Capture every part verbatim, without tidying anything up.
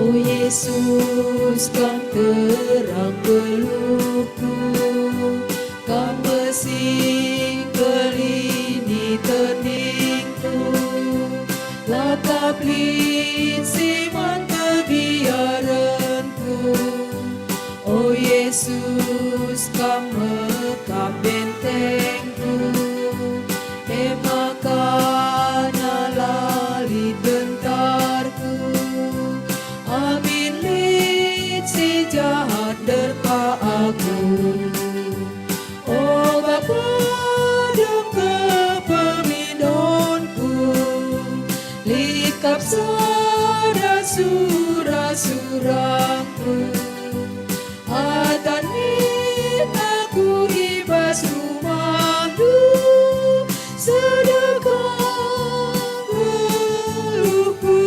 O Yesus, Kam terang geluhku, Kam me si ngkelini teningku, la tap lit si man kebiarenku. O Yesus, Kam me kap bentengku, e maka la lit gentarku. Amin lit si jahat nderpa aku. O Bapa, dem kepemindonku, lit kap sada sura-surangku. Atan min aku i bas rumahNdu, sedekah geluhku.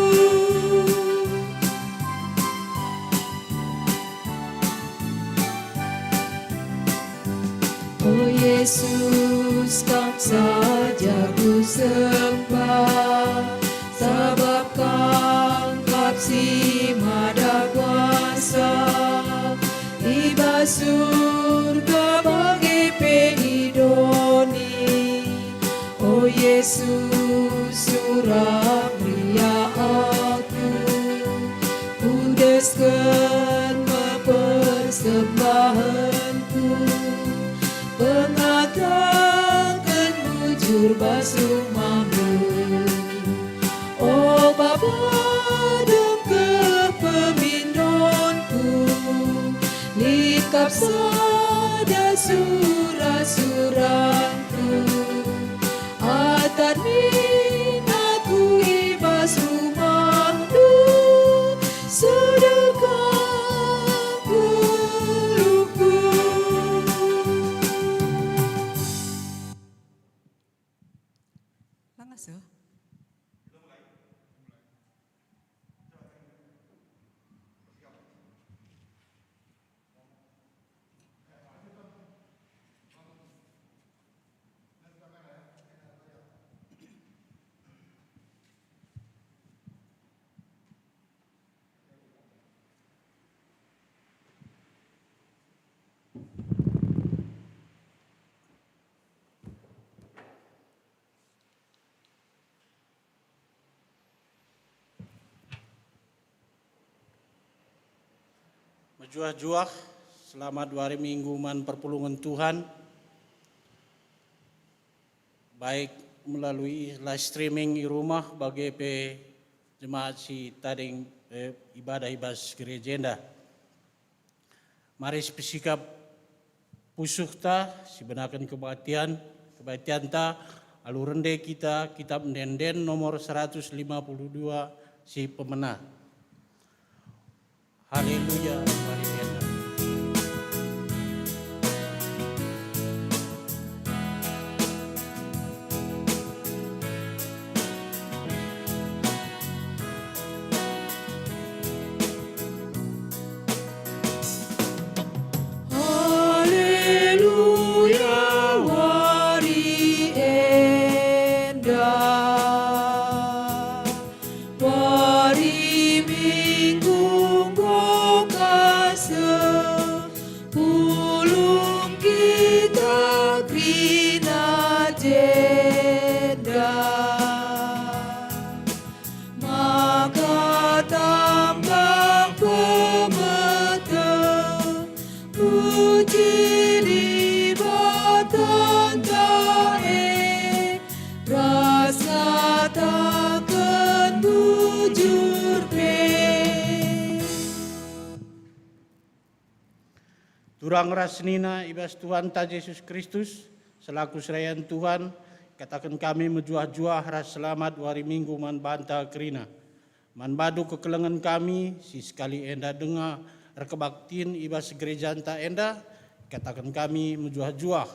O Yesus, Kam saja kusembah, sabap Kam kap si mada kuasa. I bas Surga bage pe i doni. O Yesus, sura meriah aku, kudesken me persembahenku, pengataken bujur bas rumahNdu. O Bapa, dem kepemindonku, lit kap sada sura-surangku. Atan min aku i bas rumahNdu, sedekah geluhku. Langa seh. Mejuah-juah, selamat wari Minggu man perpulungen Tuhan, baik melalui live streaming i rumah, bage pe jemaat si tading, eh, ibadah i bas gereja enda. Mari sipesikap pusuhta, sibenaken kebaktian, kebaktianta, alu rende kita Kitab Ende-enden nomor seratus lima puluh dua si pemena. Haleluya, mari enda. Haleluya, wari enda, wari Minggu enggo ka seh, pulung kita kerina jenda. Maka tambah pemeteh, puji Dibatanta e, ras ngataken bujur pe. Turang ras senina i bas Tuhanta Jesus Kristus, selaku serayan Tuhan, kataken kami mejuah-juah ras selamat wari Minggu man banta kerina. Man bandu kekelengen kami, si sekali enda denga erkebaktin i bas gerejanta enda, kataken kami mejuah-juah.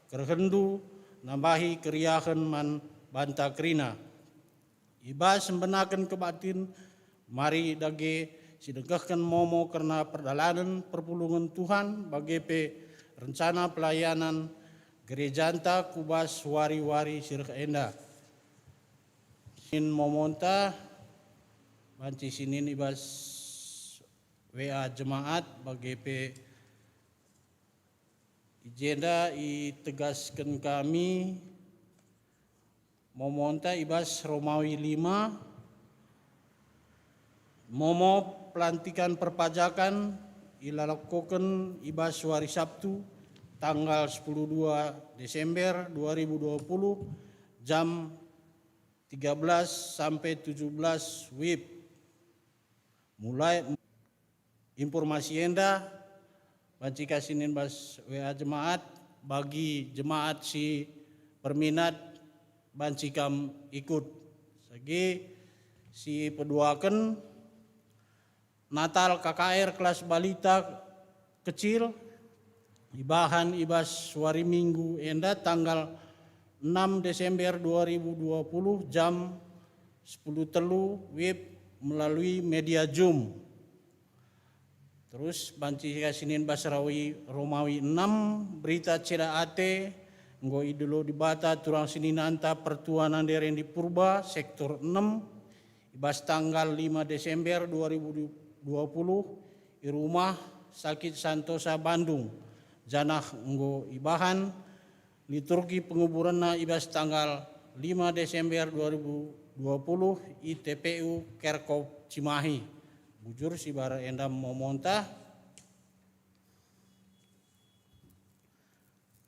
Kerehenndu nambahi keriahen man banta kerina. I bas mbenaken kebaktin, mari dage sidengkehken momo kerna perdalanen perpulungen Tuhan, bage pe rencana pelayanan gerejanta ku bas wari-wari si reh enda. Sinin momonta, banci sinin i bas W A jemaat, bage pe i jenda itegasken kami momonta i bas Romawi lima, momo pelantikan perpajakan ilakoken i bas wari Sabtu, tanggal sepuluh dua Desember dua ribu dua puluh, jam tiga belas sampai tujuh belas wib. Mulai informasi enda banci ka sinin bas W A jemaat, bagi jemaat si berminat banci kam ikut. Sagi si peduaken, Natal K K R kelas balita kecil ibahan i bas wari Minggu enda, tanggal enam Desember dua ribu dua puluh, jam sepuluh telu wib, melalui media Zoom. Terus banci ka sinin bas Romawi enam, berita ceda ate enggo idilo Dibata turang seninanta pertua nande rendi Purba, sektor enam, i bas tanggal lima Desember dua ribu dua puluh, i Rumah Sakit Santosa, Bandung, janah enggo ibahan liturgi penguburenna i bas tanggal lima Desember dua ribu dua puluh i T P U Kerkop Cimahi. Bujur si bara enda momonta.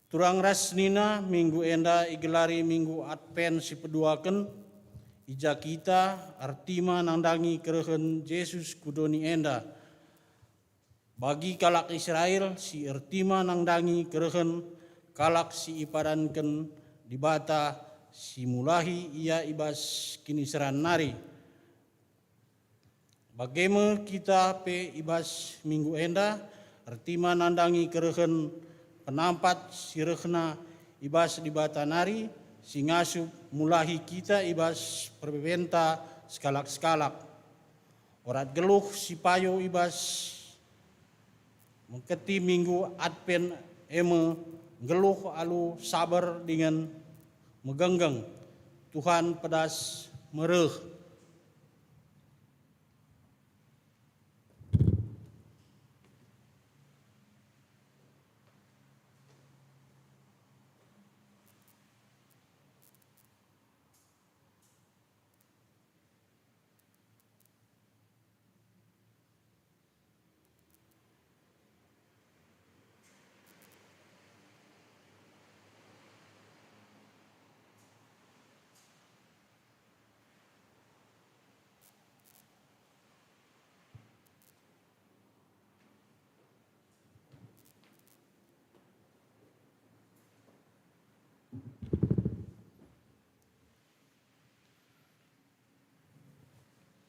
Turang ras senina, minggu enda igelari Minggu Advent si peduaken, i ja kita ertima nandangi kerehen Jesus ku doni enda. Bagi kalak Israel si ertima nandangi kerehen kalak si ipadanken Dibata si mulahi ia i bas kiniseran nari. Bage me kita pe i bas minggu enda ertima nandangi kerehen penampat si rehna i bas Dibata nari, si ngasup mulahi kita i bas perbebenta sekalak-sekalak. Orat geluh si payo i bas mengketi minggu Advent e me nggeluh alu saber dingen megenggeng. Tuhan pedas mereh.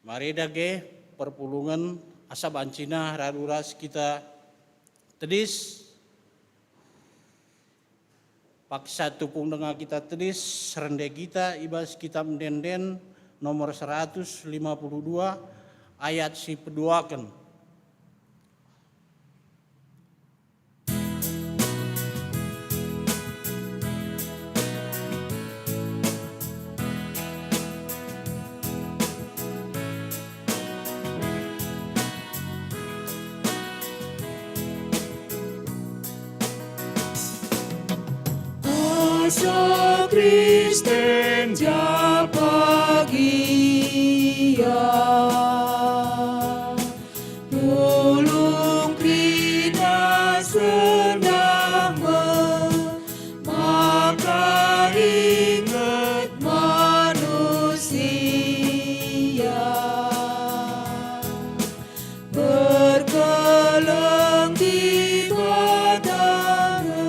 Mari dage perpulungen asa bancina radu ras kita tedis. Paksa tupung denga kita tedis, rende kita i bas Kitab Ende-enden nomor seratus lima puluh dua, ayat si peduaken. Asa Kristen ja pagi ia, pulung kerina sendah me, maka inget manusia. Berkeleng Dibata nge,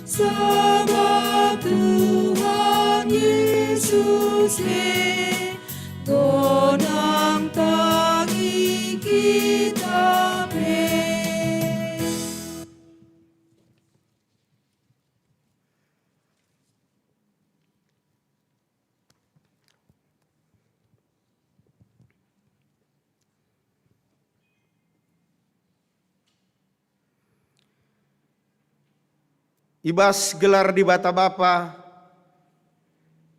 sabap Tuhan Yesus e, enggo nandangi kita pe. I bas gelar Dibata Bapa,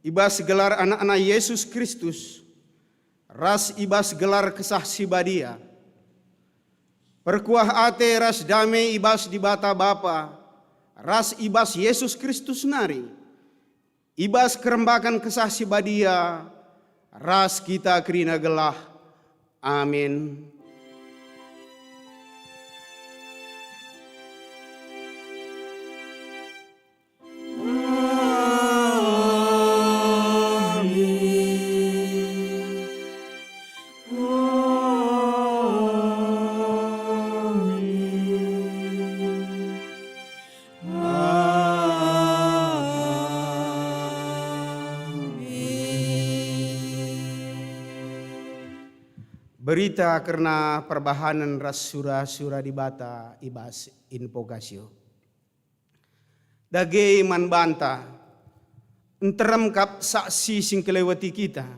i bas gelar Anakna Yesus Kristus, ras i bas gelar Kesah Si Badia, Erkuah ate ras dame i bas Dibata Bapa, ras i bas Jesus Kristus nari, i bas kerembaken Kesah Si Badia, ras kita kerina gelah. Amin. Berita kerna perbahanen ras sura-sura Dibata i bas Invokasio. Dage man banta, nterem kap saksi si ngkeleweti kita,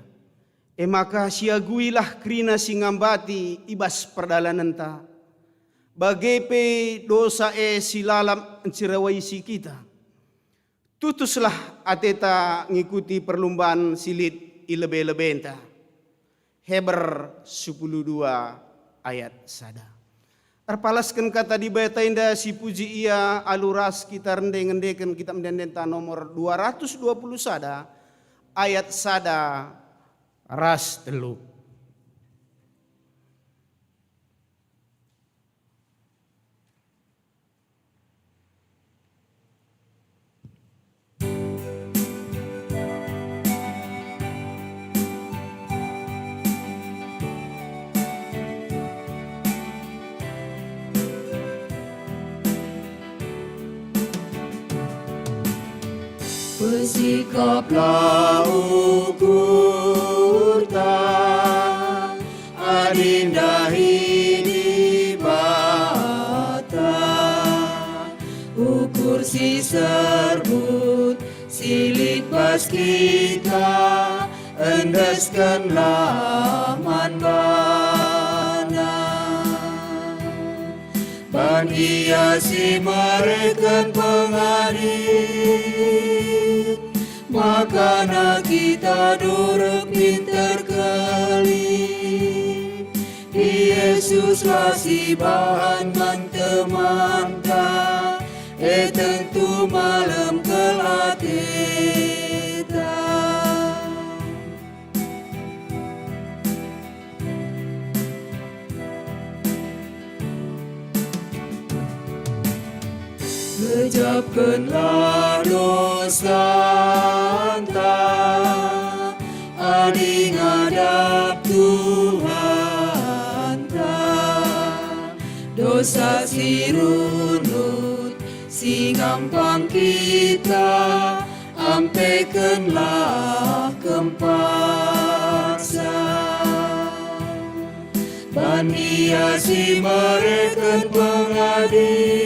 e maka siaguilah kerina si ngambati i bas perdalanenta, bage pe dosa e si lalap ncerawaisi kita. Tutuslah ateta ngikuti perlumban si lit i lebe-lebenta. Heber sepuluh dua ayat sada. Erpalasken kata Dibata enda si puji ia alu ras kita rende ngendeken kitab ende-endenta nomor dua ratus dua puluh sada ayat sada ras telu. Pesikaplah ukurta, adi ndahi Dibata, ukur si serbut si lit bas kita, endeskenlah man baNa. Ban Ia si mereken pengadi, makana kita durek min terkelin. Yesuslah si bahan man temanta, e tentu malem kal ateta. Gejapkenlah dosanta, adi ngadap Tuhanta, dosa si runut si ngampang kita, ampekenlah kempaksa. Ban Ia si mereken pengadi,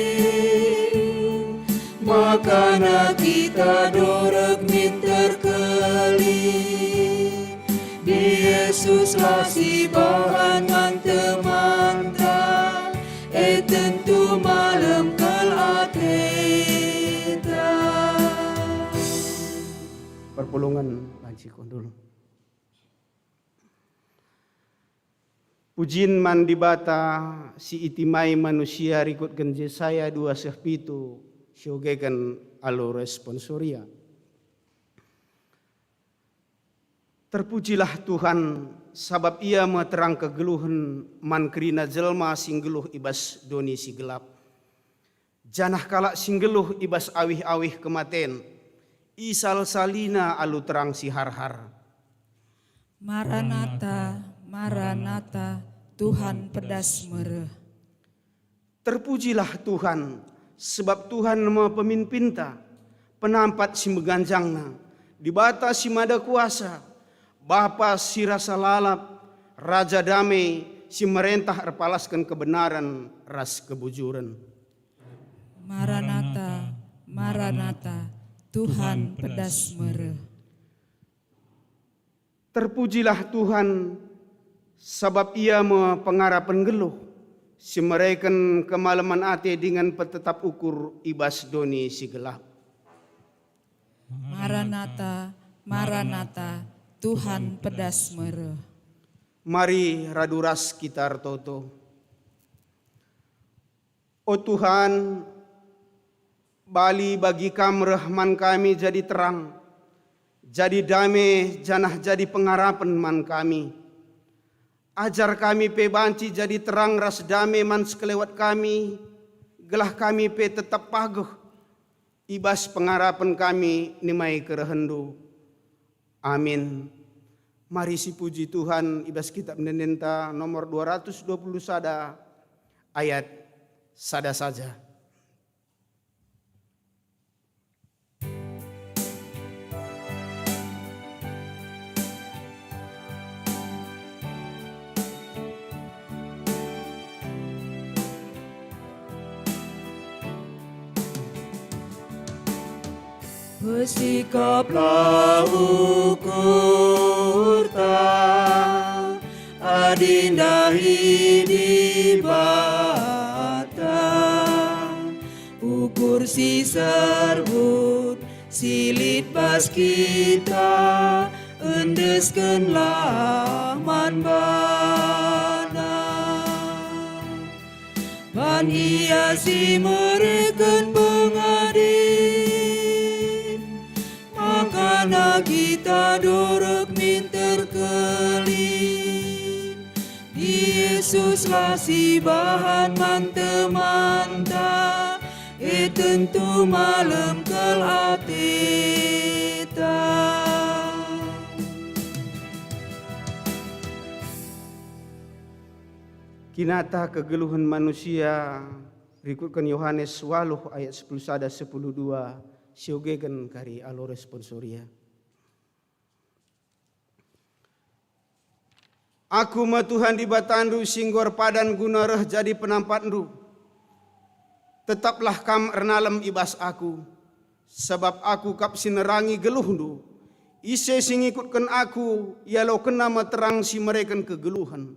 makana kita durek min terkelin. Yesuslah si bahan man temanta, e tentu malem kal ateta. Perpulungen banci kundul. Pujin man Dibata si itimai manusia rikutken Jesaya dua seh pitu, siogeken alu responsoria. Terpujilah Tuhan, sabap Ia me terang kegeluhen man kerina jelma si nggeluh i bas doni si gelap, janah kalak si nggeluh i bas awih-awih kematen, isalsalina alu terang si harhar. Maranata, Maranata, Tuhan pedas mereh. Terpujilah Tuhan, sebab Tuhan me peminpinta, penampat si meganjangna, Dibata si mada kuasa, Bapa si rasa lalap, Raja dame si merentah erpalasken kebenaren ras kebujuren. Maranata, Maranata, Tuhan pedas mereh. Terpujilah Tuhan, sabap Ia me pengarapen nggeluh, si mereken kemalemen ate dingen petetap ukur i bas doni si gelap. Maranata, Maranata, Tuhan pedas mereh. Mari radu ras kita ertoto. O Tuhan, bali bagi Kam reh man kami jadi terang, jadi dame, janah jadi pengarapen man kami. Ajar kami pe banci jadi terang ras dame man sekelewet kami, gelah kami pe tetap pageh i bas pengarapen kami nimai kerehenNdu. Amin. Mari sipuji Tuhan i bas Kitab Ende-endenta nomor dua ratus dua puluh sada, ayat sada saja. Pesikaplah ukurta, adi ndahi Dibata. Ukur si serbut, si lit bas kita, endeskenlah man baNa. Ban Ia si mereken pengadin, makana kita dorek min terkelin. Yesuslah si bahan man temanta, e tentu malem kal ateta. Kinata kegeluhen manusia, rikutken Yohanes waluh ayat sepuluh sada, sepuluh dua, siogeken kari alu responsoria. Aku me Tuhan Dibatandu si enggo erpadan guna reh jadi penampatndu. Tetaplah kam ernalem i bas Aku, sabap Aku kap si nerangi geluhndu. Ise si ngikutken Aku, ialokenna me terang si mereken kegeluhen.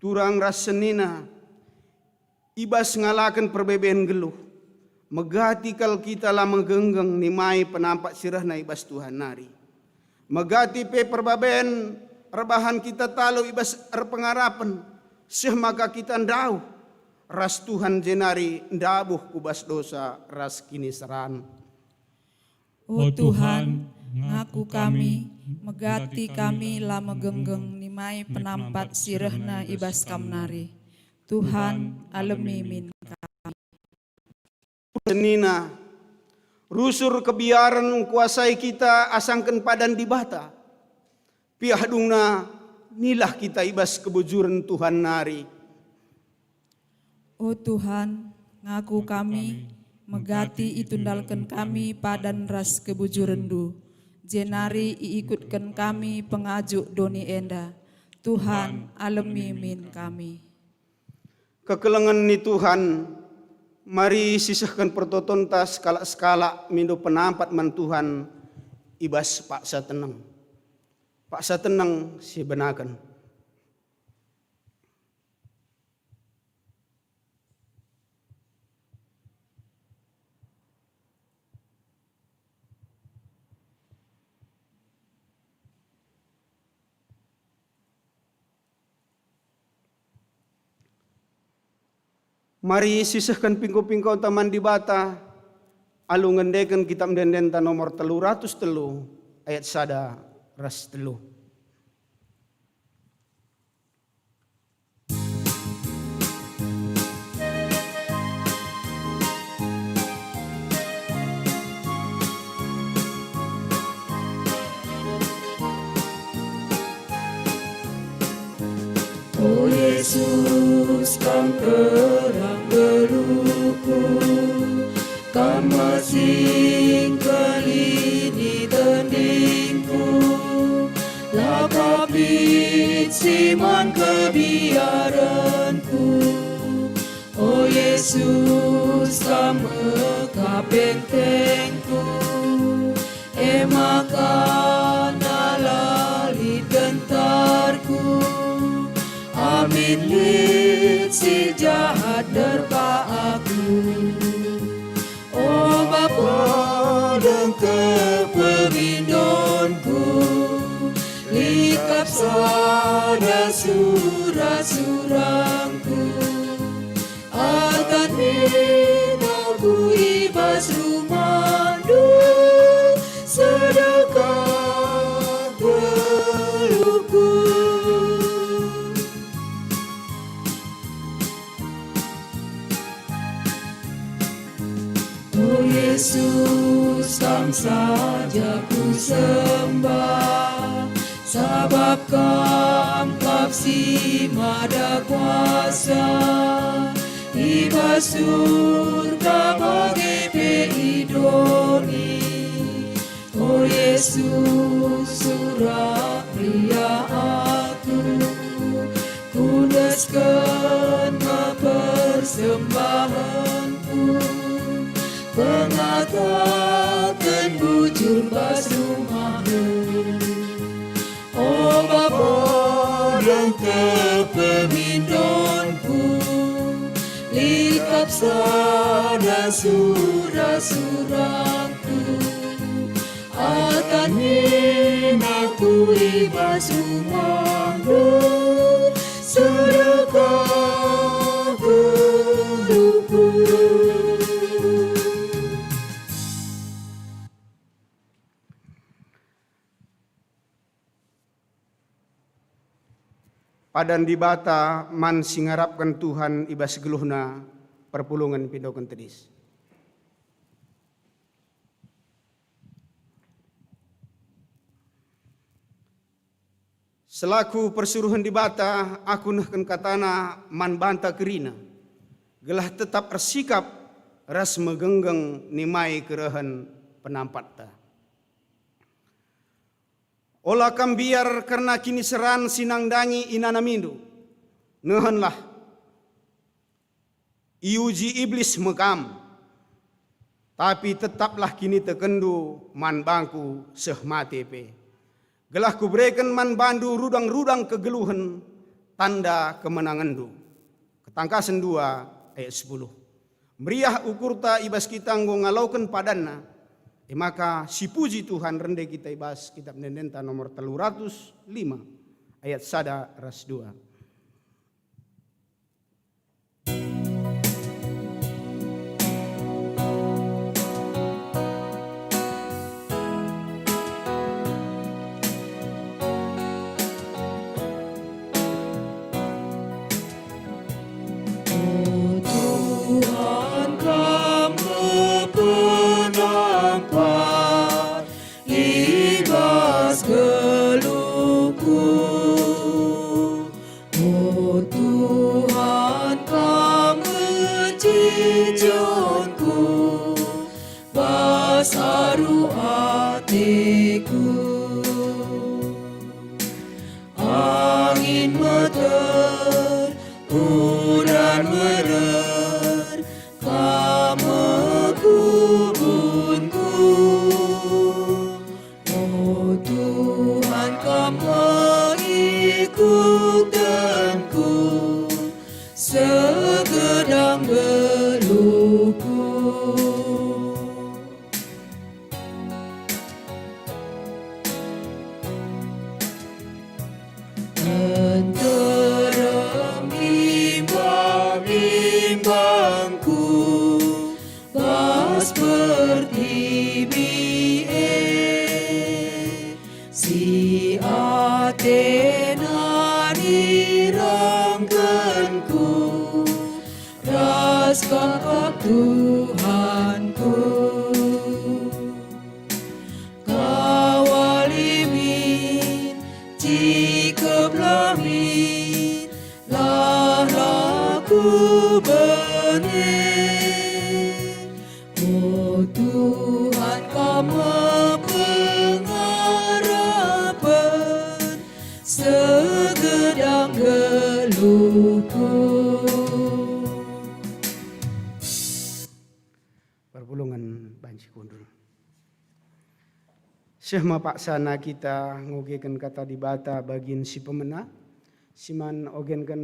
Turang ras senina, i bas ngalaken perbeben geluh, megati kal kita la megenggeng nimai penampat si rehna i bas Tuhan nari. Megati pe perbaben erbahan kita talu i bas erpengarapen, seh maka kita ndauh ras Tuhan jenari ndabuh ku bas dosa ras kiniseran. O Tuhan, ngaku kami, megati kami la megenggeng nimai penampat si rehna i bas Kam nari. Tuhan, alemi min kami. Senina, rusur kebiaren ngkuasai kita asangken padan Dibata. Piah dungna, nilah kita i bas kebujuren Tuhan nari. O Tuhan, ngaku kami, megati itundalken kami padan ras kebujurenNdu, jenari iikutken kami pengajuk doni enda. Tuhan, alemi min kami. Kekelengen ni Tuhan, mari sisehken pertotonta sekalak-sekalak mindo penampat man Tuhan i bas paksa teneng. Paksa teneng sibenaken. Mari sisehken pingko-pingkonta man Dibata, alu ngendeken Kitab Ende-endenta nomor telu ratus telu ayat sada ras telu. O Yesus, Kam terang geluhku, Kam me si ngkelini tendingku, la ka lit si man kebiarenku. O Yesus, Kam me ka pentengku, e maka la lit gentarku, amin lit si jahat nerpa aku. O Bapa, dengkeh perindonku, lit kap sada sura-surangku. Akan Aku i bas rumahndu, sedekah geluhku. O Yesus, Kam saja kusembah, sabap Kam kap si mada kuasa, i bas Surga bage pe i doni. O Yesus, surak meriah aku, kuendesken me persembahenku, pengataken bujur bas rumahNdu. O Bapa, reh kepemindonku, lit kap sada sura-surangku. Ata nin aku i bas rumahNdu, sedekah geluhku. Padan Dibata man si ngarapken Tuhan i bas geluhna, perpulungen pindoken tedis. Selaku persuruhen Dibata, aku nehken katana man banta kerina, gelah tetap ersikap ras megenggeng nimai kerehen penampatta. Ola kam mbiar kerna kiniseran si nandangi inanamindu. Nehenlah, iuji Iblis me kam, tapi tetaplah kinitekenndu man bangku seh mate pe, gelah kubereken man bandu rudang-rudang kegeluhen, tanda kemenangenndu. Ketangkasen dua ayat sepuluh. Meriah ukurta i bas kita enggo ngaloken padanna, e maka sipuji Tuhan rende kita i bas Kitab Ende-endenta nomor telu ratus lima ayat sada ras dua. O Tuhan, Kam me penampat i bas geluhku. O Tuhan, Kam ngenci jonku bas aru ateku. Angin meter, udan meter, Kam me kubunku. O Tuhan, Kam me ikutenku segedang geluhku. Nterem bimbang-bimbangku bas pertibi e, si atena nirangkenku ras Kam kap Tuhanku. Kawali min, cikeplah min, lahlah ku bene. O Tuhan, Kam me pengarapen segedang geluhku. Perpulungen banci kundul. Seh me paksana kita ngogeken Kata Dibata bagin si pemena, si man ogenken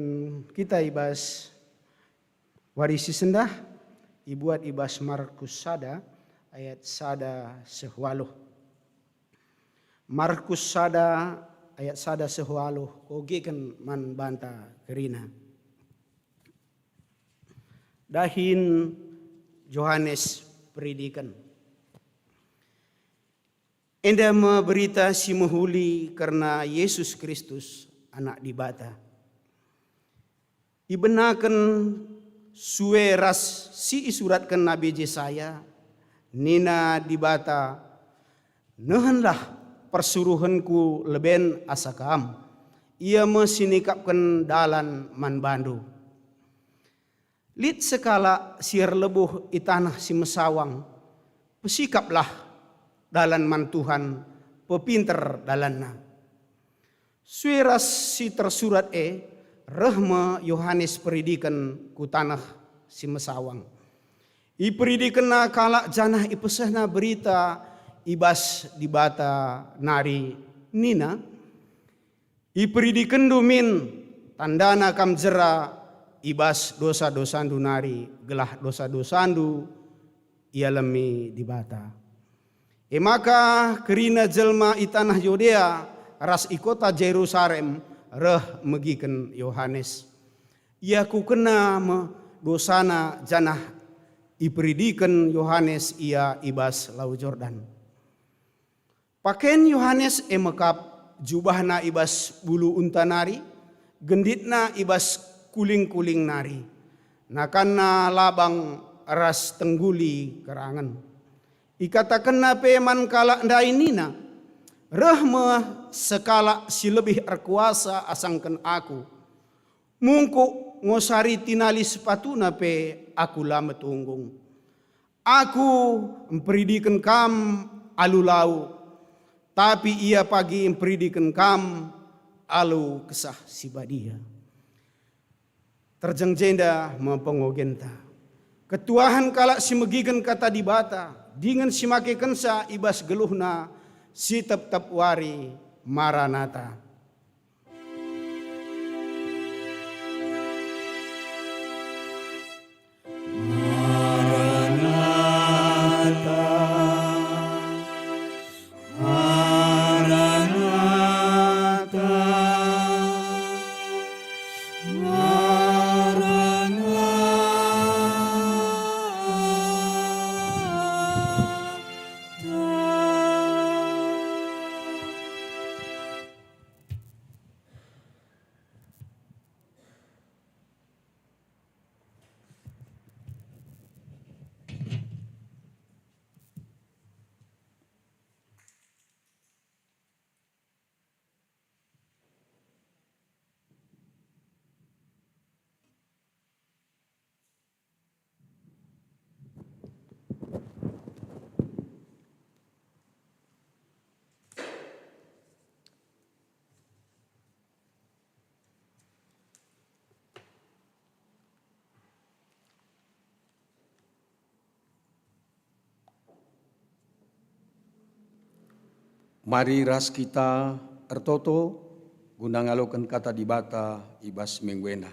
kita i bas wari si sendah, ibuat i bas Markus sada ayat sada seh waluh. Markus sada ayat sada seh waluh, kuogeken man banta kerina. Dahin Johanes Peridiken. Enda me berita si mehuli kerna Jesus Kristus, Anak Dibata. Ibenaken sue ras si isuratken Nabi Jesaya, nina Dibata, "Nehenlah persuruhenKu leben asa kam, Ia me si nikapken dalan man bandu." Lit sekalak si erlebuh i taneh si mesawang, pesikaplah dalan man Tuhan, pepinter dalanna. Sue ras si tersurat e, reh me Johanes Peridiken ku taneh si mesawang. Iperidikenna kalak janah ipesehna berita i bas Dibata nari nina, "Iperidikenndu min, tandana kam jera i bas dosa-dosandu nari, gelah dosa-dosandu ialemi Dibata." E maka kerina jelma i taneh Judea ras i kota Jerusalem reh megiken Johanes. Iakukenna me dosana janah iperidiken Johanes ia i bas Lau Jordan. Paken Johanes e mekap, jubahna i bas bulu unta nari, genditna i bas kuling-kuling nari, nakanna labang ras tengguli kerangen. Ikatakenna pe man kalak ndai nina, "Reh me sekalak si lebih erkuasa asangken aku. Mungkuk ngosari tinali sepatuna pe aku la metunggung. Aku mperidiken kam alu lau, tapi ia pagi mperidiken kam alu Kesah Si Badia." Terjeng jenda me pengogenta. Ketuahen kalak si megiken Kata Dibata, dingen si makekenca i bas geluhna si tep-tep wari. Maranata. Mari ras kita ertoto guna ngaloken Kata Dibata i bas minggu enda.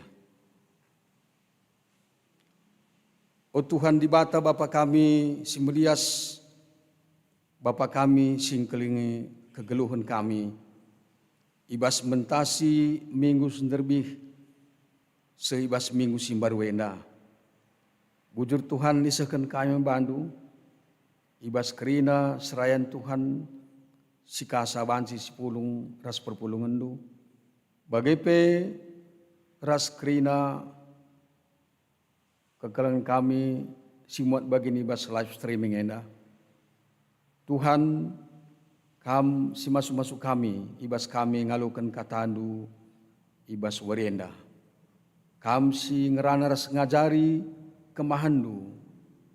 O Tuhan Dibata, Bapa kami si melias, Bapa kami si engkelengi kegeluhen kami, i bas mentasi minggu si nderbih seh i bas minggu si mbaru enda. Bujur Tuhan, isehken kami man bandu, i bas kerina serayan Tuhan si kasa banci sipulung ras perpulungenndu, bage pe ras kerina kekelengen kami si muat bagin i bas live streaming enda. Tuhan, Kam si masu-masu kami, i bas kami ngaloken KataNdu i bas wari enda. Kam si ngerana ras ngajari kemahenNdu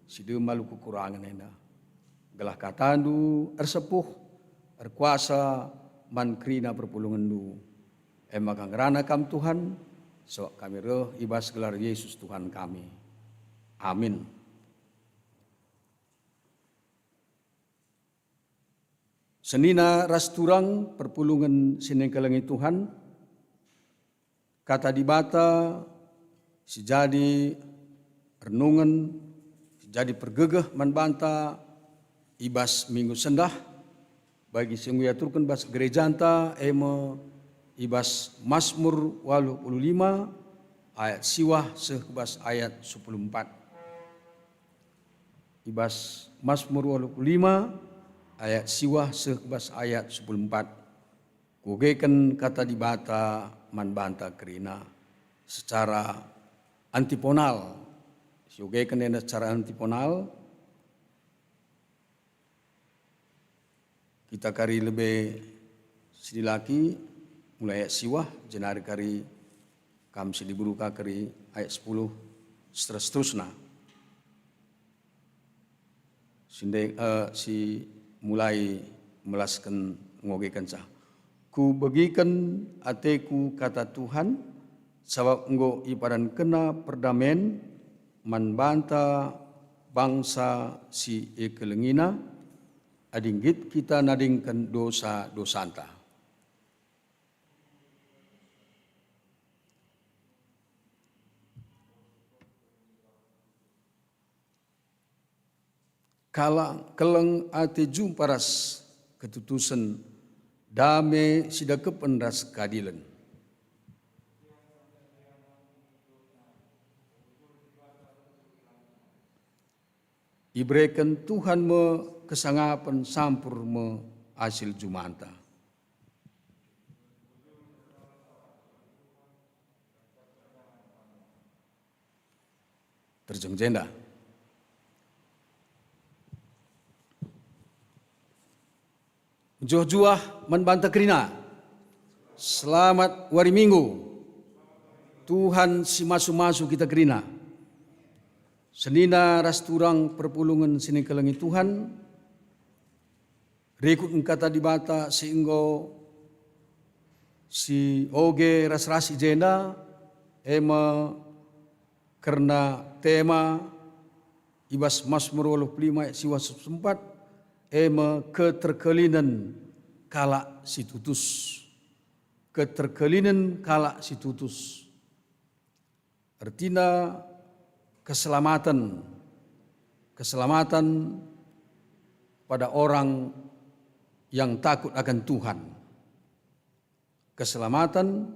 si dem alu kekurangen enda, gelah KataNdu ersepuh, erkuasa man kerina perpulungenNdu. E maka ngerana Kam, Tuhan, sebab kami reh i bas gelar Yesus Tuhan kami. Amin. Senina ras turang perpulungen si nengkelengi Tuhan, Kata Dibata si jadi renungen, si jadi pergegeh man banta i bas minggu sendah, bagi si enggo iaturken bas gerejanta, e me i bas Masmur waluh puluh lima, ayat siwah seh ku bas ayat sepuluh empat. I bas Masmur waluh puluh lima ayat siwah seh ku bas ayat sepuluh empat. Kuogeken kata Dibata man banta kerina secara antiponal. Siogeken enda secara antiponal, kita kari lebe sidilaki mulai ayat siwah, jenari kari kam si diberu ka kari ayat sepuluh, seterus-terusna. Sinde, eh, si mulai melasken ngogekenca. Kubegiken ateku kata Tuhan, sabap enggo ipadankenna perdamen man banta bangsa si ikelengiNa, adi nggit kita nadingken dosa-dosanta. Kalak keleng ate jumpa ras ketutusen, dame si dekepen ras keadilen. Ibereken Tuhan me kesangapen, sampur me asil jumanta. Terjeng jenda. Mejuah-juah man banta kerina. Selamat wari Minggu. Tuhan si masu-masu kita kerina. Senina ras turang perpulungen si nikelengi Tuhan, rikut kata Dibata si enggo sioge ras-ras i jenda, e me kerna tema i bas Masmur waluh puluh lima ayat siwah sepuluh empat, e me keterkelinen kalak si tutus. Keterkelinen kalak si tutus. Ertina keselamatan, keselamatan pada orang yang takut akan Tuhan. Keselamatan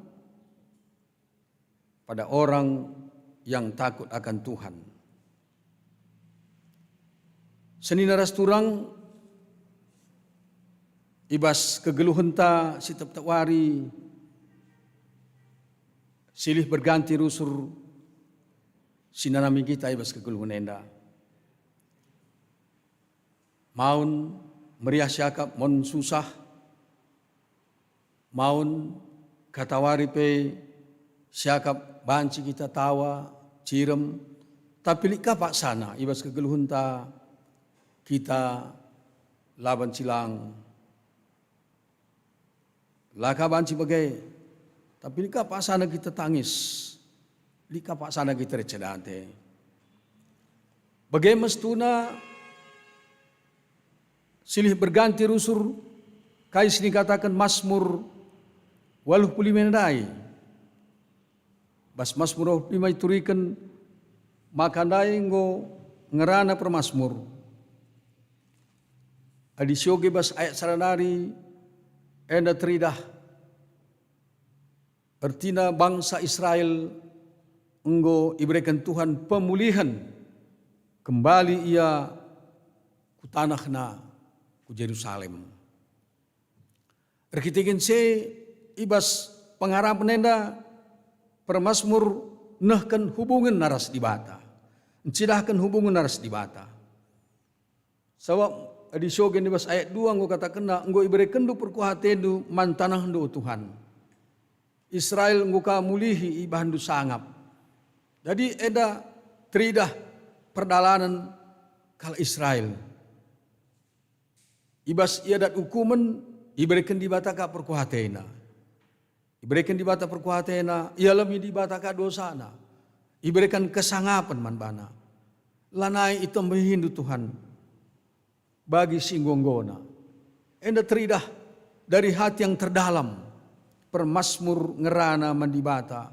pada orang yang takut akan Tuhan. Senina ras turang, i bas kegeluhenta si tep-tep wari, silih berganti rusur si nanami kita i bas kegeluhen enda. Maun meriah siakap, maun susah, maun katawari pe siakap banci kita tawa, cirem, tapi lit ka paksana i bas kegeluhenta kita la banci lang. La ka banci bage, tapi lit ka paksana kita tangis, lit ka paksana kita reced ate. Bage mestuna silih berganti rusur kai si nikataken Masmur waluh puluh lima ndai. Bas Masmur waluh puluh lima ituriken maka ndai enggo ngerana permasmur. Adi sioge bas ayat sada nari enda teridah, ertina bangsa Israel enggo ibereken Tuhan pemulihen, kembali ia ku tanehna, ku Jerusalem. Erkiteken si i bas pengarapen enda, permasmur nehken hubungenna ras Dibata, ncidahken hubungenna ras Dibata. Sabap adi sioge i bas ayat dua enggo katakenna, "Enggo iberekenndu perkuhatendu man tanahndu, o Tuhan. Israel enggo ka mulihi ibahanndu sangap." Jadi enda teridah perdalanen kalak Israel. I bas ia dat ukumen, ibereken Dibata ka perkuhatena. Ibereken Dibata perkuhatena, ialemi Dibata ka dosana. Ibereken kesangapen man bana. Lanai itembehindu Tuhan bagi si enggo-enggona. Enda teridah dari hati yang terdalam, permasmur ngerana man Dibata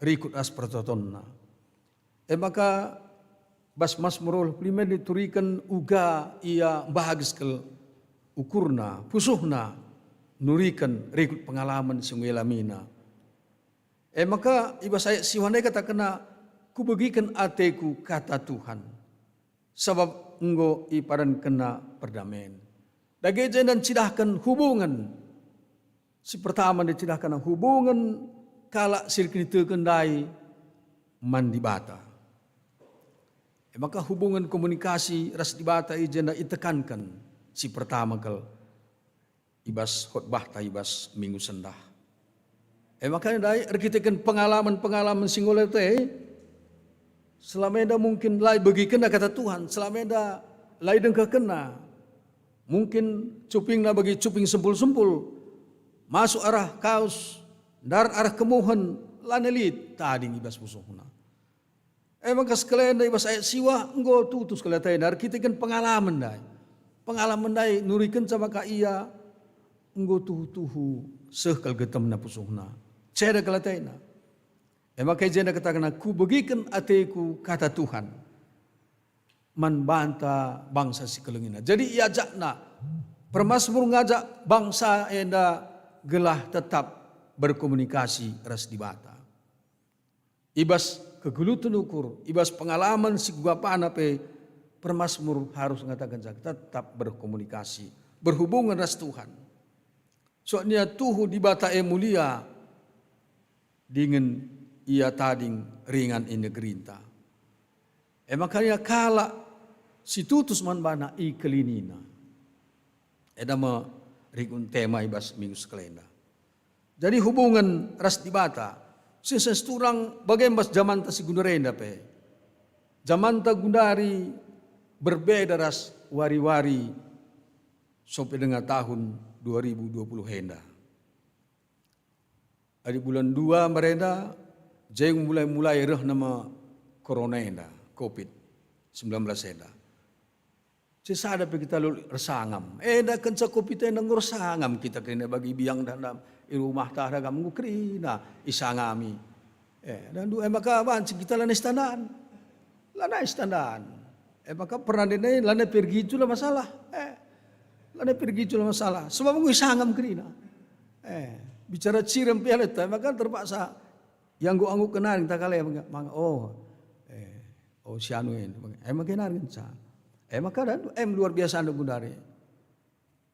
rikut ras pertotonna. E maka bas Masmur waluh puluh lima ituriken uga ia mbages kal ukurna, pusuhna, nuriken rikut pengalamen si enggo ialamiNa. E maka i bas ayat siwah ndai katakenna, "Kubegiken ateku kata Tuhan, sabap enggo ipadankenna perdamen." Dage jenda ncidahken hubungen. Si pertama ndia cidahkenna hubungen kalak si erkiniteken ndai man Dibata. E maka hubungen komunikasi ras Dibata i jenda itekanken si pertama kal i bas khotbahta i bas minggu sendah. E maka ndai erkiteken pengalaman-pengalaman si enggo lit e, selama enda mungkin la ibegikenna kata Tuhan, selama enda la idengkehkenna. Mungkin cupingna bagi cuping sempul-sempul, masuk arah kaus, ndarat arah kemuhen, lanai lit tading i bas pusuhna. E maka sekalenda i bas ayat siwah enggo tutus kal atena erkiteken pengalaman ndai. Pengalaman ndai nurikenca maka ia enggo tuhu-tuhu seh kal getemna pusuhna. Ceda kal atena. E maka i jenda katakenna, "Kubegiken ateku kata Tuhan man banta bangsa si kelengina." Jadi iajakna, permasmur ngajak bangsa enda gelah tetap berkomunikasi ras Dibata. I bas kegeluhken ukur, i bas pengalaman si kugapana pe, permasmur harus ngatakenca tetap berkomunikasi, berhubungan ras Tuhan. Soalnya tuhu Dibata e mulia, dingen ia tading ringan i negerinta. E maka ia kalak si tutus man bana ikelinina. Enda me rikut tema i bas minggu sekalenda. Jadi hubungen ras Dibata, seh turang bage bas jamanta si gundari enda pe. Jamanta gundari berbeda ras wari-wari sampe denga tahun dua ribu dua puluh enda. Adi bulan dua mbarenda, jeng mulai-mulai reh nama korona enda, covid sembilan belas enda. Sisada pe kita lit ersangam. Enda kenca covid enda enggo ersangam kita kerina bagi biang dalam i rumah tah dagam enggo kerina isangami. Eh, dan du, eh, maka banci kita lanai sitandan. Lanai sitandan. Eh, maka pernah ndai lanai pergi jula masalah. Eh, lanai pergi jula masalah. Sebab enggo isangam kerina. Eh, bicara cirem pialeta, maka terpaksa iangguk-angguk kenari kita kale maka, maka, oh, eh, oh, si anu en. Eh, maka kenari ngenca. Eh, maka dan, em luar biasa enda gundari.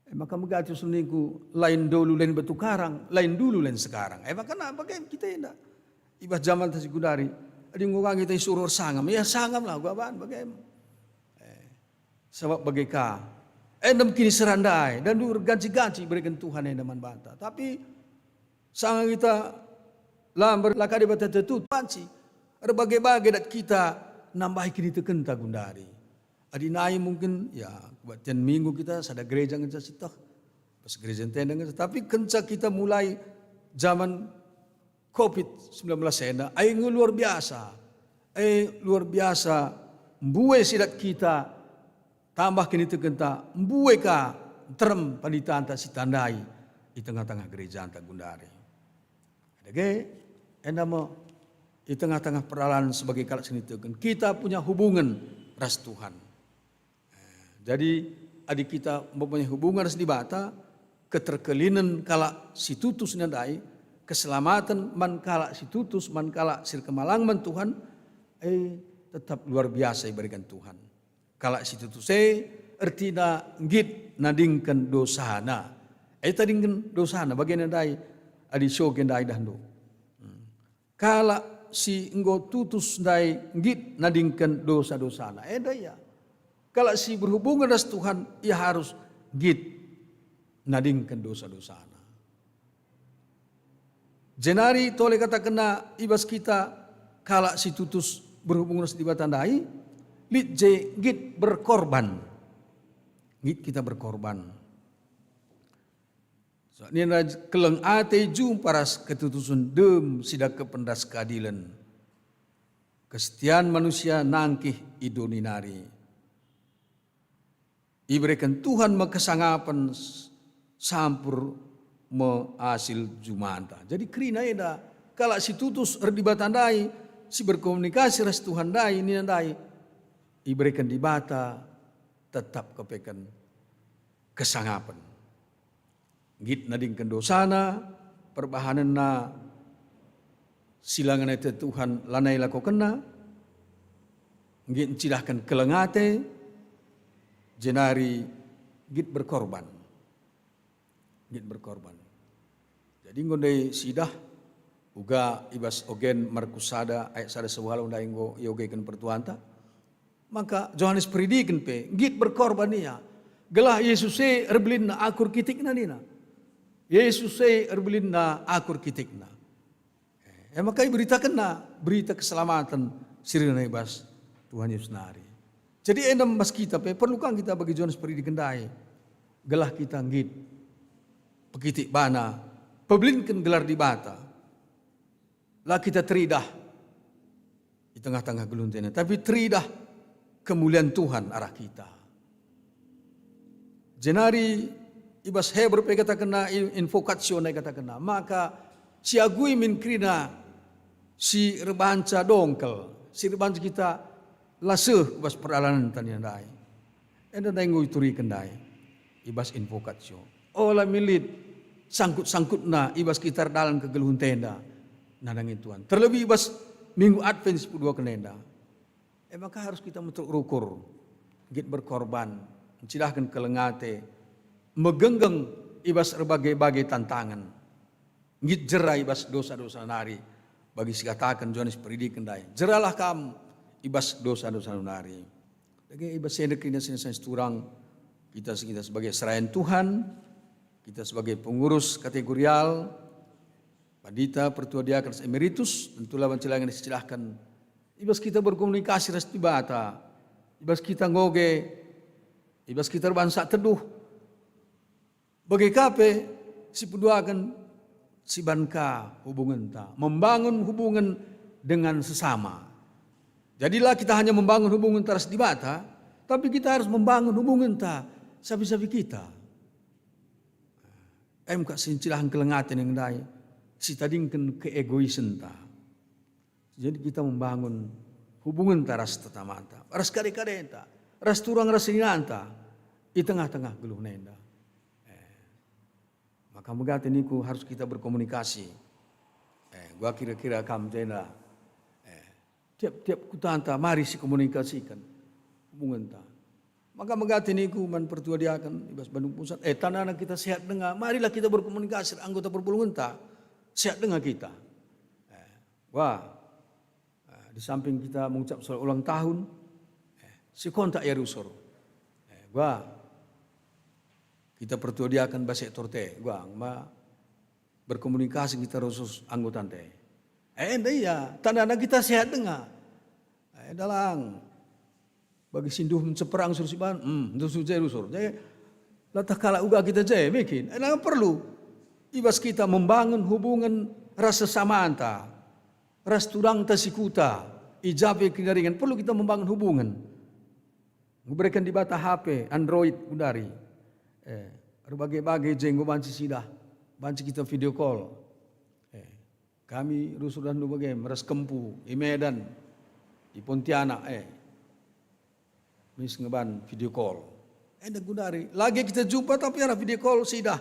E maka megati seningku, lain dulu lain batu karang, lain dulu lain sekarang. E maka na bage kita enda. I bas jamanta si gundari, adi enggo ka kita isuruh ersangam, ya sangam lah, gua bahan bage. Eh, sabab bage ka. Enda mungkin serandai, dan du erganci-ganci ibereken Tuhan enda man banta. Tapi sanga kita la mber-, la kade bata tetut, banci erbage-bage dat kita nambahi kinitekenta gundari. Adi nai mungkin, ya, kebaktian Minggu kita sada gereja ngenca sieteh, pas gereja ntenda ngenca. Tapi kenca kita mulai zaman covid sembilan belas enda, ai enggo luar biasa. Ai luar biasa, mbue sidat kita, tambah kinitekenta, mbue ka nterem panitanta sitandai i tengah-tengah gerejanta gundari. Dage, enda me i tengah-tengah peralatan sebagai kalak si niteken, kita punya hubungan ras Tuhan. Eh, jadi, adi kita mempunyai hubungan ras Dibata, keterkelinen kalak si tutus ndai, keselamaten man kalak si tutus, man kalak si erkemalangen man Tuhan, eh, tetap luar biasa ibereken Tuhan. Kalak si tutus e ertina nggit nadingken dosana. E tadingken dosana, bagenda ndai adi soge ndai dahndu. Hmm. Kalak si enggo tutus ndai nggit nadingken dosa-dosana. Enda ia. Kalak si berhubungan ras Tuhan, ia harus nggit nadingken dosa-dosana. Jenari tole katakenna i bas kita kalak si tutus berhubung ras Dibata ndai, lit je nggit berkorban. Nggit kita berkorban. So, nina, "Keleng ate jumpa ras ketutusen dem sidakepen ras keadilen. Kesetian manusia nangkih i doni nari." Ibereken Tuhan me kesangapen s-, sampur me asil jumanta. Jadi kerina enda, kalak si tutus ras Dibata ndai, si berkomunikasi ras Tuhan ndai, nina ndai, ibereken Dibata tetap kepeken kesangapen. Nggit nadingken dosana, perbahanenna Si la ngenete Tuhan lanai lakokenna, nggit ncidahken keleng ate, jenari nggit berkorban. Nggit berkorban. Jadi enggo ndai sidah uga i bas ogen Markus sada ayat sada seh waluh ndai enggo iogeken pertuanta. Maka Johanes Peridiken pe nggit berkorban ia, gelah Yesus e erbelinna akur kitikna nina. Yesus e erbelinna akur kitikna. E maka iberitakenna berita keselamaten si rehna i bas Tuhan Yesus nari. Jadi enda bas kita pe perlu kang kita bagi Johanes Peridiken ndai, gelah kita nggit pekitik bana, pebelinken gelar Dibata. La kita teridah i tengah-tengah geluh ntena, tapi teridah kemulian Tuhan arah kita. Jenari i bas Heber pe ikatakenna, i-, invocatio ndai ikatakenna, maka siagui min kerina si erbanca dongkel, si erbanca kita la seh ku bas perdalanenta nina ndai. Enda ndai enggo ituriken ndai i bas invocatio. Ola min lit sangkut-sangkutna i bas kita erdalan kegeluhenta enda nandangi Tuhan. Terlebih i bas Minggu Advent si peduaken enda. E maka harus kita meteruk rukur, nggit berkorban, ncidahken keleng ate, megenggeng i bas erbage-bage tantangen. Nggit jera i bas dosa-dosa nari, bagi si kataken Johanes Peridiken ndai, "Jeralah kam i bas dosa-dosandu nari." Dage i bas enda kerina senina siturang, kita, kita sebagai serayan Tuhan, kita sebagai pengurus kategorial, pandita, pertua diaken ras emeritus, tentu la banci la ngeneh sicidahken. I bas kita berkomunikasi ras Dibata, i bas kita ngoge, i bas kita erbansak teduh. Bage ka pe si peduaken si ban ka hubungenta, membangun hubungen dengan sesama. Jadi la kita hanya membangun hubungenta ras Dibata, tapi kita harus membangun hubungenta sapi-sapi kita. Em kak si ncilahen keleng ate nge ndai, sitadingken keegoisenta. Jadi kita membangun hubungenta ras tetamanta, ras kade-kadenta, ras turang ras seninanta i tengah-tengah geluh enda. Eh, maka megati niku harus kita berkomunikasi. Eh, gua kira-kira kam jenda. Eh, tiap-tiap kutanta mari sikomunikasiken hubungenta. Maka megati niku man pertua diaken i bas Bandung Pusat, eh, tandana kita sehat denga, marilah kita berkomunikasi anggota perpulungenta, sehat denga kita. Eh, wah, eh, di samping kita mengucap selamat ulang tahun, eh, si kontak ya rusur. Eh, wah, kita pertua diaken bas sektor te, wah, ma berkomunikasi kita rusus anggota te. Eh, enda ia, tandana kita sehat denga. Eh, dalang. Bagi si nduh nceperang sur si ban, hmm, nduh su je rusur. Jadi, latah kalak uga kita je, bikin. Eh, nah, perlu. I bas kita membangun hubungen ras sesamanta, ras turangta si kuta, i ja pe kerina ringan, perlu kita membangun hubungen. Ngeberikan Dibata H P, Android, kudari. Eh, erbage-bage je enggo banci sidah, banci kita video call. Eh, Kami rusur dahndu bage, meras kempu, i Medan, i Pontianak, eh. Mis ngeban video call. Enda gundari, lagi kita jumpa tapi arah video call sidah.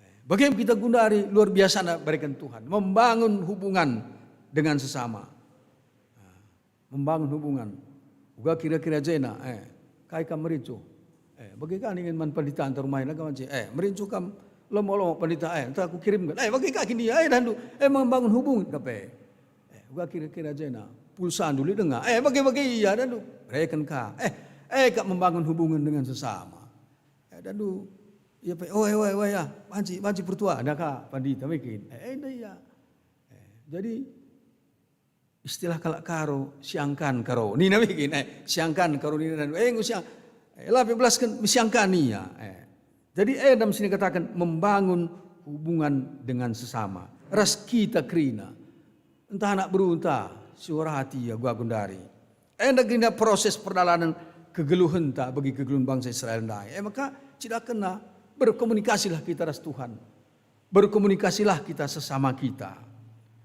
Eh, bage kita gundari, luar biasa na berikan Tuhan, membangun hubungan dengan sesama. Nah, membangun hubungan. Uga kira-kira jena, eh, kai kam merincuh? Eh, bage ka ningen man pandita ntah rumah enda kam ance, eh, merincuh kam lomo-lomo pandita, eh, ntah kukirimken, eh, bage ka kin ia, eh, dahndu, eh, membangun hubungan ka pe. Eh, uga kira-kira jena, pulsandu lit denga, eh, bage-bage ia, dahndu, bereken ka, eh, eh, kak membangun hubungan dengan sesama. Eh, dahndu, ia pe, oe, oe, oe, ya, banci, banci pertua, ada ka pandita, bikin, eh, enda ia. Eh, jadi, istilah kalak Karo, siangkan Karo. Nina bikin, eh, siangkan Karo nina, eh, enggo siang, eh, la pe belasken, siangkan ia, eh. Jadi, eh, dalam sini katakan membangun hubungan dengan sesama. Ras kita kerina. Entah anak berunta, suara hati ia gua gundari. Enda kerina proses perdalanan kegeluhenta bagi kegeluhen bangsa Israel ndai. Eh, maka, cidahkenna, berkomunikasilah kita ras Tuhan. Berkomunikasilah kita sesama kita.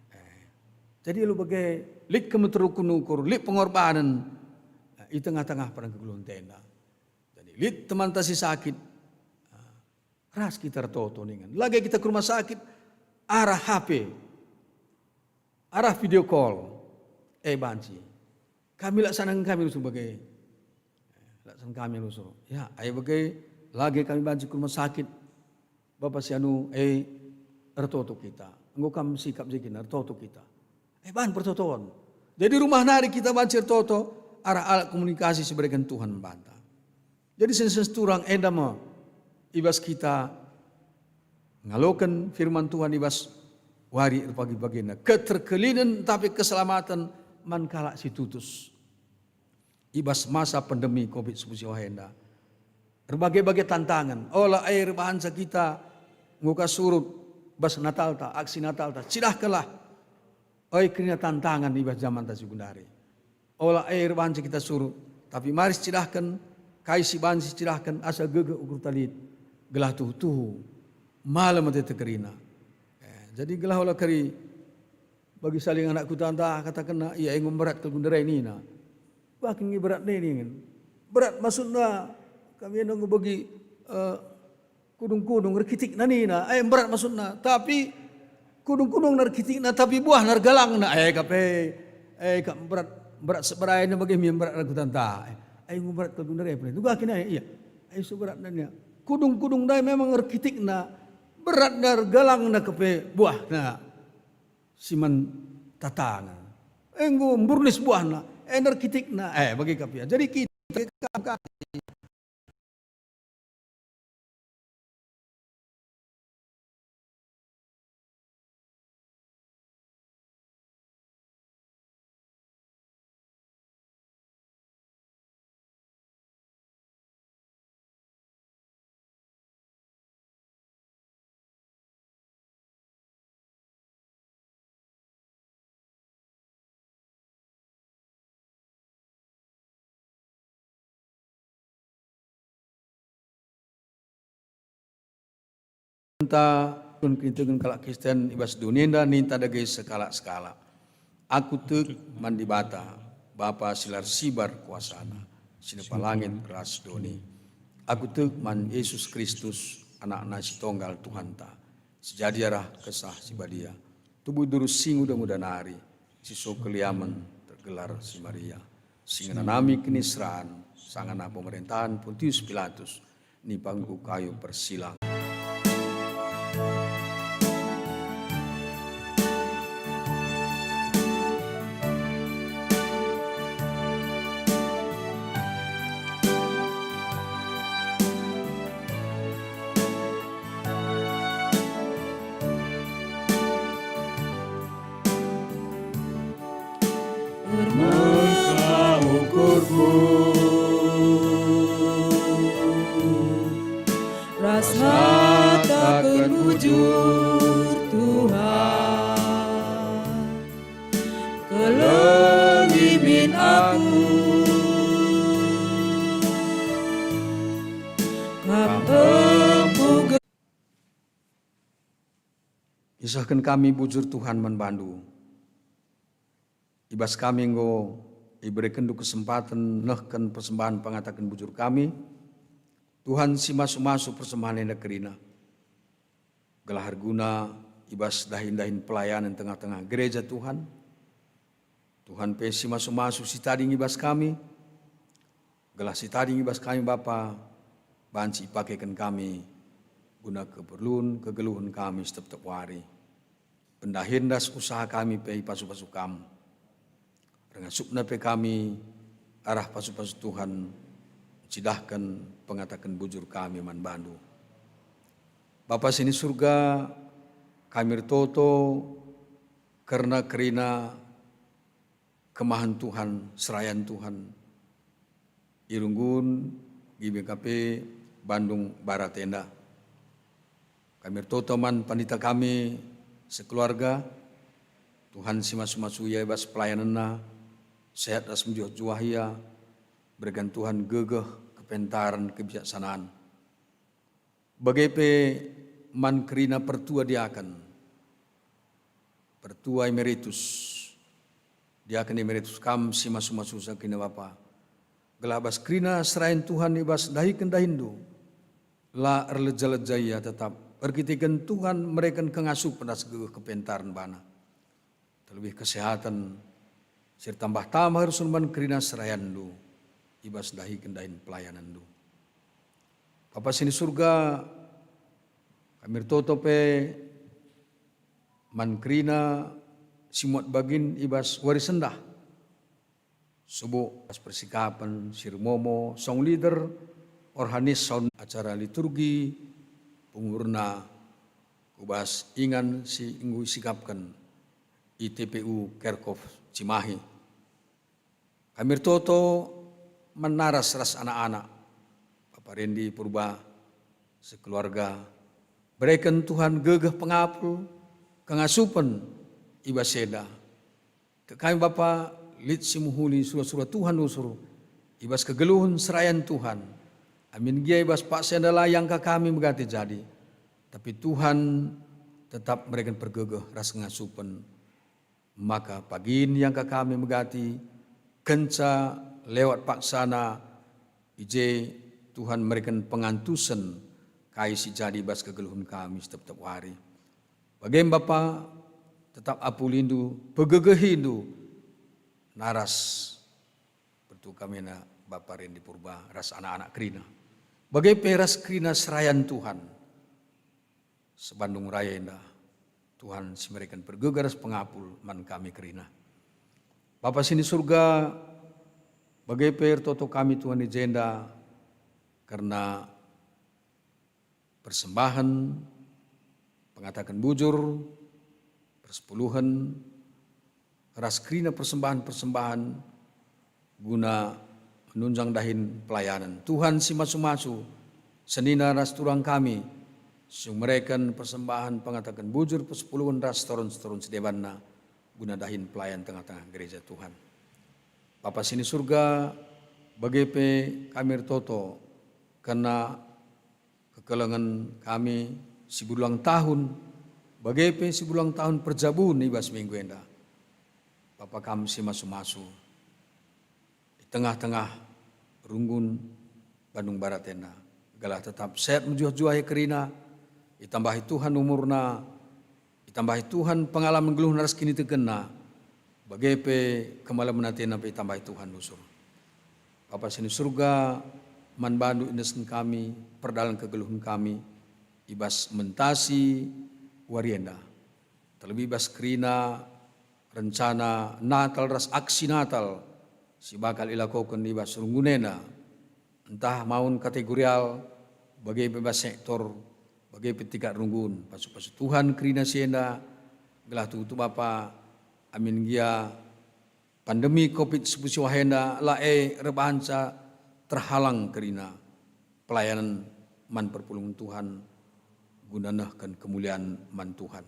Eh, jadi alu bage, lit kemeteruk nukur, lit pengorbanen, eh, i tengah-tengah padang kegeluhenta enda. Jadi lit temanta si sakit, eh, ras kita ertoto ningen. Lage kita ke rumah sakit, arah H P. arah video call, e banci. Kami laksanaken kami rusur bage. Laksanaken kami rusur. Ya, e bage lage kami banci ku rumah sakit. Bapa si anu, e, ertoto kita. Enggo kam sikap je kina, ertoto kita. E, bahan pertoton. Jadi rumah nari kita banci ertoto, arah alat komunikasi si ibereken Tuhan man banta. Jadi sensen turang enda me, i bas kita ngaloken firman Tuhan i bas wari erpagi-pagina. Keterkelinen tapi keselamaten man kalak si tutus. I bas masa pandemi covid sepuluh siwah enda, erbage-bage tantangen. Ola e erbahanca kita enggo ka surut bas Natalta, aksi Natalta. Cidahkenlah, oi kerina tantangen i bas jamanta si gundari. Ola e erbahanca kita surut, tapi mari sicidahken kai si banci sicidahken asa gegeh ukurta lit, gelah tuhu-tuhu malem ateta kerina. Eh, jadi gelah ola keri bagi saling anak kutanta, katakenna, "Ia enggo mberat kal gundari," nina. Wah, kin nge berat nini ngen. Berat maksudna, kami enda enggo bagi, eh, kudung-kudung erkitikna nina. Eh, berat maksudna. Tapi kudung-kudung erkitikna, tapi buahna ergalangna. Eh, kape. Eh, kap berat, berat seberai na bagi mi berat kutanta. Eh, enggo berat kal gundari, eh, tuga kin, eh, iya. Eh, seberat nanya. Kudung-kudung ndai memang erkitikna, berat na ergalangna kepe buahna. Si man tatana. Enggo mburnis buahna, e nerkitikna, e bage ka pe ia. Jadi kita Enta kiniteken kalak Kristen i bas doni enda ninta dage sekalak-sekalak. Aku tek man Dibata, Bapa si la ersibar kuasana, si nepa langit ras doni. Aku tek man Yesus Kristus, Anakna si tonggal Tuhanta, si jadi arah Kesah Si Badia, tubuh durus si nguda-nguda nari, si so keliamen tergelar si Maria, si ngenanami kiniseran sangana pemerentahen Pontius Pilatus, nipangku kayu persilang. Ermesa ukurku ras ngataken bujur, Tuhan, kelengi min aku. Kam empu ge- Isehken kami bujur, Tuhan, man bandu. I bas kami enggo iberekenndu kesempaten nehken persembahen pengataken bujur kami, Tuhan, si masu-masu persembahen enda kerina, gelah erguna i bas dahin-dahin pelayanen tengah-tengah gereja, Tuhan. Tuhan pe si masu-masu si tading i bas kami, gelah si tading i bas kami, Bapa, banci ipakeken kami guna keperlun kegeluhen kami setep-tep wari. Pendahin ras usaha kami pe ipasu-pasu Kam. Ringasupna pe kami arah pasu-pasu Tuhan, cidahken pengataken bujur kami man bandu. Bapa si ni Surga, kami ertoto kerna kerina kemahen Tuhan, serayan Tuhan, i Runggun, G B K P, Bandung Barat enda. Kami ertoto man pandita kami sekeluarga, Tuhan si masu-masu ia i bas pelayanenna, sehat ras mejuah-juah ia, bereken Tuhan gegeh, kepentaren, kebijaksanaan. Bage pe man kerina pertua diaken, pertua emeritus, diaken emeritus, kam si masu-masu kerina Bapa, gelah bas kerina serayan Tuhan i bas dahiken dahinndu, la erleja-leja ia, tetap erkiteken Tuhan mereken kengasupen ras gegeh kepentaren bana. terlebih kesehatan, si ertambah-tambah rusur man kerina serayanNdu i bas ndahiken dahin pelayananNdu. Bapa si ni Surga, kami ertoto pe man kerina si muat bagin i bas wari sendah, subuk ras persikapen si ermomo, song leader, organis sound acara liturgi, pengurna ku bas ingan si enggo isikapken i T P U Kerkhof Cimahi. Kami ertoto man Naras ras anak-anak, Bapa Rendi Purba, sekeluarga. Bereken Tuhan gegeh pengapul, kengasupen i bas enda. Tek kami Bapa, lit si mehuli sura-sura Tuhan rusur i bas kegeluhen serayan Tuhan. Amin gia i bas paksa enda la iangka kami megati jadi, tapi Tuhan tetap mereken pergegeh ras kengasupen. Maka pagin iangka kami megati, kenca lewat paksana, i je Tuhan mereken pengantusen kai si jadi bas kegeluhen kami setep-tep wari. Bage me Bapa, tetap apulindu, pegegehindu, Naras, pertu kami na Bapa Rendi Purba ras anak-anak kerina. Bage pe ras kerina serayan Tuhan. Sebandung raya enda, Tuhan si mereken pergegeh ras pengapul man kami kerina. Bapa si ni Surga, bage pe ertoto kami Tuhan i jenda kerna persembahen, pengataken bujur, persepuluhen, ras kerina persembahen-persembahen guna menunjang dahin pelayanen. Tuhan si masu-masu, senina ras turang kami, si mereken persembahen pengataken bujur, persepuluhen ras setoren-setoren si debanna guna dahin pelayan tengah-tengah gereja Tuhan. Bapa si ni Surga, bage pe kami ertoto kerna kekelengen kami si berulang tahun, bage pe si berulang tahun perjabun i bas minggu enda. Bapa Kam si masu-masu, i tengah-tengah runggun Bandung Barat enda, gelah tetap sehat mejuah-juah ia kerina, itambahi Tuhan umurna, itambahi Tuhan pengalaman geluhna ras kinitekenna, bage pe kemalemen atena pe itambahi Tuhan rusur. Bapa si ni Surga, man bandu iendesken kami, perdalan kegeluhen kami, i bas mentasi wari enda. Terlebih i bas kerina rencana Natal ras aksi Natal si bakal ilakoken i bas runggun enda, ntah maun kategorial, bage pe bas sektor, bage pe tingkat runggun. Pasu-pasu Tuhan kerina si enda, gelah tuhu-tuhu Bapa, amin gia pandemi covid sepuluh siwah enda la e erbahanca terhalang kerina pelayanen man perpulungen Tuhan guna nehken kemulian man Tuhan.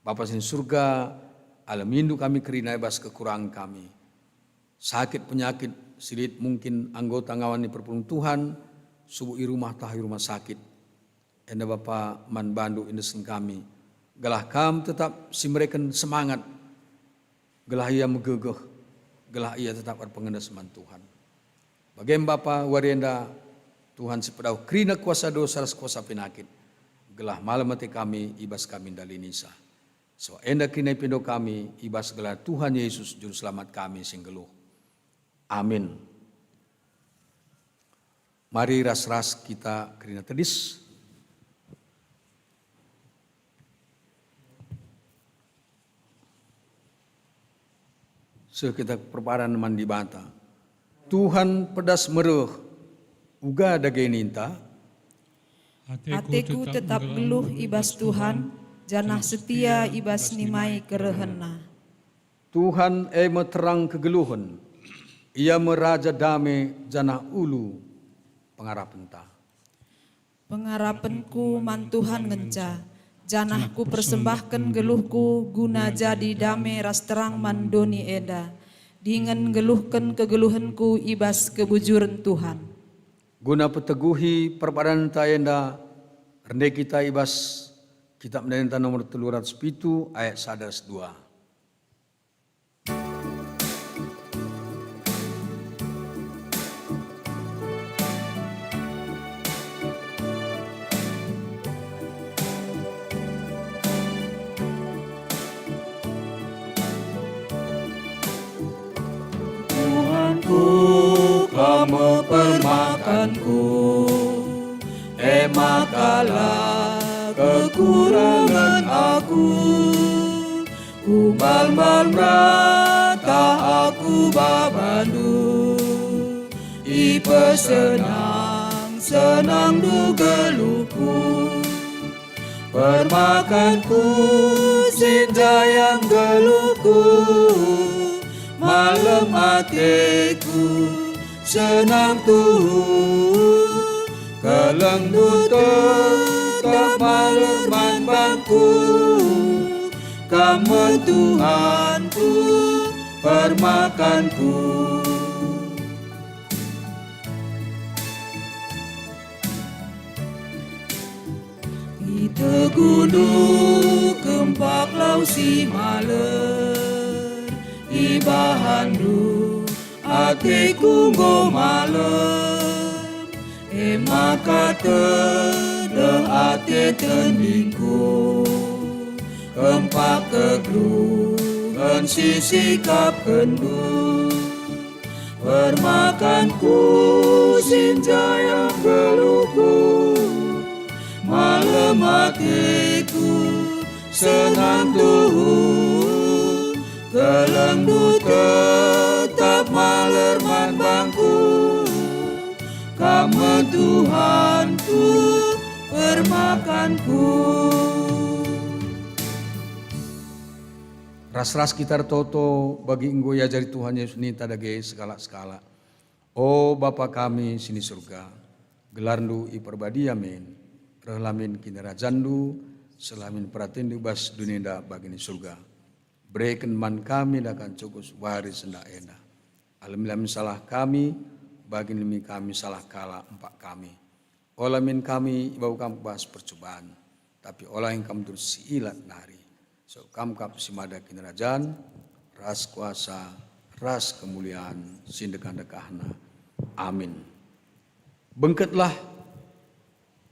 Bapa si ni Surga, alemindu kami kerina i bas kekurangen kami. Sakit penyakit si lit mungkin anggota ngawan ni perpulungen Tuhan, subuk i rumah tah i rumah sakit. Enda Bapa man bandu iendesken kami, gelah Kam tetap si mereken semangat, gelah ia megegeh, gelah ia tetap erpengendes man Tuhan. Bage me Bapa, wari enda Tuhan si pedauh kerina kuasa dosa ras kuasa penakit, gelah malem ate kami i bas kami ndalinisa. Sebab enda kerina ipindo kami i bas gelar Tuhan Yesus, Juru Selamat kami si nggeluh. Amin. Mari ras-ras kita kerina tedis. Seh kita perpadan man Dibata. Tuhan pedas mereh, uga dage ninta? Ateku tetap nggeluh i bas Tuhan, janah setia i bas nimai kerehenNa. Tuhan e me terang kegeluhen, Ia me Raja dame janah ulu pengarapenta. Pengarapenku man Tuhan ngenca, janah kupersembahken geluhku guna jadi dame ras terang man doni enda, dingen nggeluhken kegeluhenku i bas kebujuren Tuhan. Guna peteguhi perpadanta enda, rende kita i bas Kitab Ende-enden nomor telu ratus pitu ayat sada ras dua. me permakanku, e maka la kekurangen aku. Kumbal-mbal merata aku babandu, ipesenang-senangndu geluhku. Permakanku, sinjayang geluhku, malem ateku, senang tuhu. Kelengndu tetap malem man bangku, Kam me Tuhanku, permakanku. Iteguhndu kempak lau si maler, ibahanndu ateku enggo malem, e maka tedeh ate tendingku, kempak kegeluhen si sikapkenndu. Permakanku, sinjayang geluhku, malem ateku, senang tuhu. Kelengndu tetap maler man bangku, Kam me Tuhanku, permakanku. Ras-ras kita ertoto bagi enggo iajari Tuhan Yesus ninta dage sekalak-sekalak. O Bapa kami si ni Surga, gelarNdu iperbadia min, rehlah min kinirajanNdu, sehlah min peratenNdu bas doni enda bagi ni Surga. Bereken man kami dakan cukup wari sendah enda. Alemi la min salah kami, bagi nalemi kami salah kalak empak kami. Ola min kami ibaba Kam bas percuban, tapi ola nge Kam terus si ilat nari. Sebab Kam kap si mada kinirajan, ras kuasa, ras kemulian si ndekah-ndekahna. Amin. Bengketlah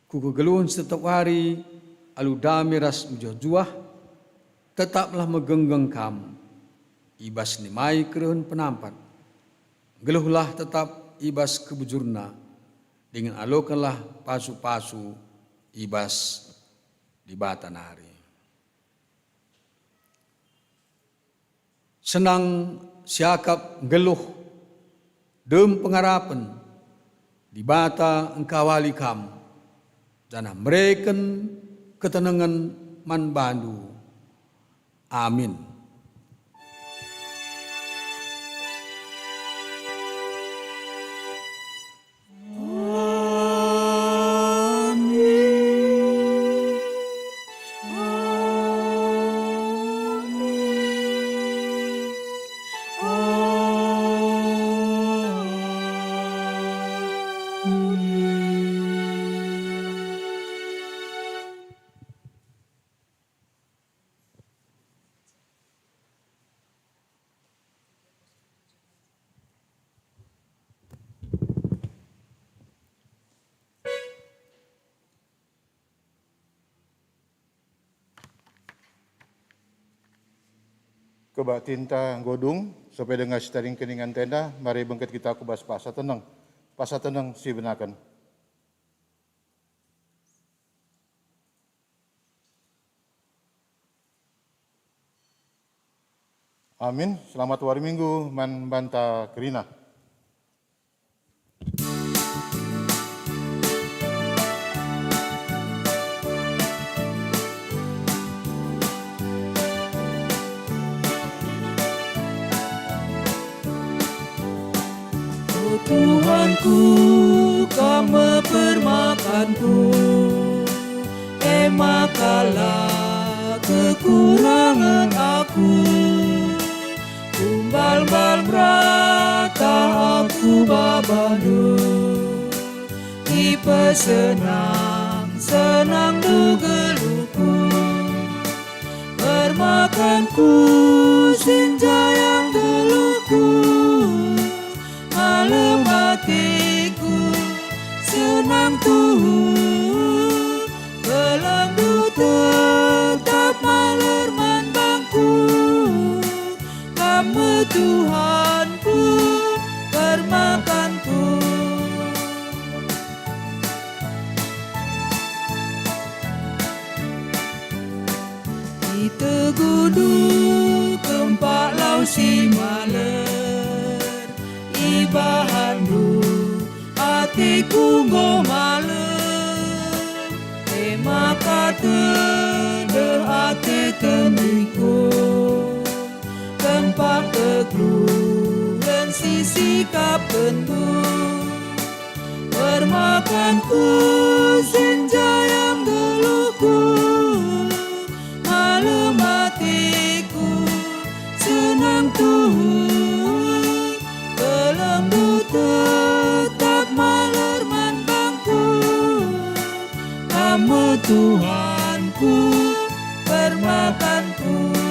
ku kegeluhen si tep wari alu dame ras mejuah-juah, tetaplah megenggeng kam i bas nimai kerehen penampat. Geluhlah tetap i bas kebujurna, dingen alokenlah pasu-pasu i bas Dibata nari. Senang siakap nggeluh, dem pengarapen, Dibata engkawali kam, janah mereken ketenengen man bandu. Amin. Kebaktinta enggo dung, sope denga si tadingken ingan tenda, mari bengket kita ku bas pasa teneng. Pasa teneng sibenaken. Amin. Selamat wari Minggu man banta kerina. O Tuhanku, Kam me permakanku, e maka la kekurangen aku. Kumbal-mbal merata aku babaNdu, ipesenang-senangNdu geluhku. Permakanku, sinjayang geluhku, malem ateku, senang tuhu. KelenNdu tetap maler man bangku, Kam me Tuhanku, permakanku. Kempak lau si maler ibahanndu, ateku enggo malem, e maka tedeh ate teniku. Kempak kegeluhen si sikapkenndu, permakanku senjayam geluhku. Malem ateku, senang tuhu, kelemndu tetap maler man bangku. Kam me Tuhanku, permakanku.